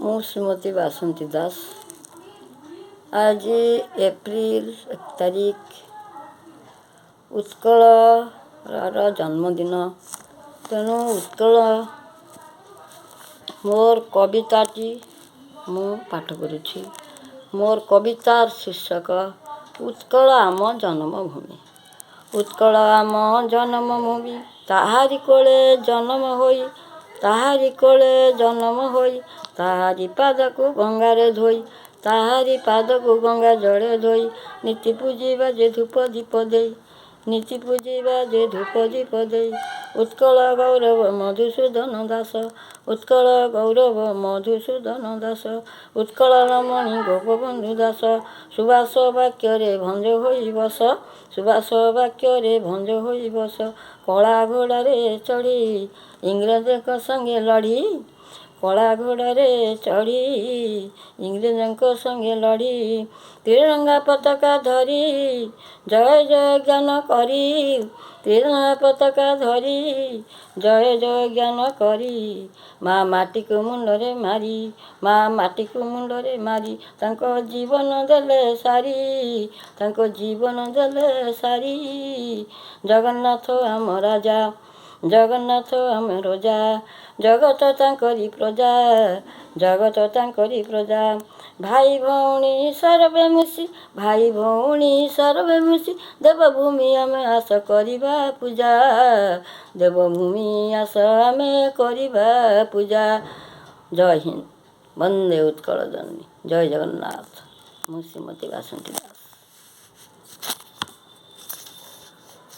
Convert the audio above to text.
ମୁଁ ଶ୍ରୀମତୀ ବାସନ୍ତୀ ଦାସ। ଆଜି ଏପ୍ରିଲ 1 ତାରିଖ, ଉତ୍କଳର ଜନ୍ମଦିନ। ତେଣୁ ଉତ୍କଳ ମୋର କବିତାଟି ମୁଁ ପାଠ କରୁଛି। ମୋର କବିତାର ଶୀର୍ଷକ ଉତ୍କଳ ଆମ ଜନ୍ମଭୂମି। ଉତ୍କଳ ଆମ ଜନ୍ମଭୂମି, ତାହାରି କୋଳେ ଜନମ ହୋଇ, ତାହାରି କୋଳେ ଜନମ ହୋଇ, ତାହାରି ପାଦକୁ ଗଙ୍ଗାରେ ଧୋଇ, ତାହାରି ପାଦକୁ ଗଙ୍ଗା ଜଳେ ଧୋଇ, ନୀତି ପୂଜିବା ଯେ ଧୂପ ଦୀପ ଦେଇ, ନୀତି ପୂଜିବା ଯେ ଧୂପ ଦୀପ ଦେଇ। ଉତ୍କଳ ଗୌରବ ମଧୁସୂଦନ ଦାସ, ଉତ୍କଳ ଗୌରବ ମଧୁସୂଦନ ଦାସ, ଉତ୍କଳ ରମଣୀ ଗୋପବନ୍ଧୁ ଦାସ, ସୁବାସ ବାକ୍ୟରେ ଭଞ୍ଜ ହୋଇ ବସ, ସୁବାସ ବାକ୍ୟରେ ଭଞ୍ଜ ହୋଇ ବସ, କଳା ଘୋଡ଼ାରେ ଚଢ଼ି ଇଂରେଜଙ୍କ ସଙ୍ଗେ ଲଢ଼ି, କଳା ଘୋଡ଼ାରେ ଚଢ଼ି ଇଂରେଜଙ୍କ ସଙ୍ଗେ ଲଢ଼ି, ତ୍ରିରଙ୍ଗା ପତାକା ଧରି ଜୟ ଜୟ ଜ୍ଞାନ କରି, ତ୍ରିରଙ୍ଗା ପତାକା ଧରି ଜୟ ଜୟ ଜ୍ଞାନ କରି, ମା ମାଟିକୁ ମୁଣ୍ଡରେ ମାରି, ମା ମାଟିକୁ ମୁଣ୍ଡରେ ମାରି, ତାଙ୍କ ଜୀବନ ଦେଲେ ସାରି, ତାଙ୍କ ଜୀବନ ଦେଲେ ସାରି। ଜଗନ୍ନାଥ ଆମ ରାଜା, ଜଗନ୍ନାଥ ଆମ ରଜା, ଜଗତ ତାଙ୍କରି ପ୍ରଜା, ଜଗତ ତାଙ୍କରି ପ୍ରଜା। ଭାଇ ଭଉଣୀ ସର୍ବେ ମିଶି, ଭାଇ ଭଉଣୀ ସର୍ବେ ମିଶି, ଦେବଭୂମି ଆମେ ଆସ କରିବା ପୂଜା, ଦେବଭୂମି ଆସ ଆମେ କରିବା ପୂଜା। ଜୟ ହିନ୍ଦ, ବନ୍ଦେ ଉତ୍କଳ ଜନନୀ, ଜୟ ଜଗନ୍ନାଥ। ମୁଁ ଶ୍ରୀମତୀ ବାସନ୍ତୀ।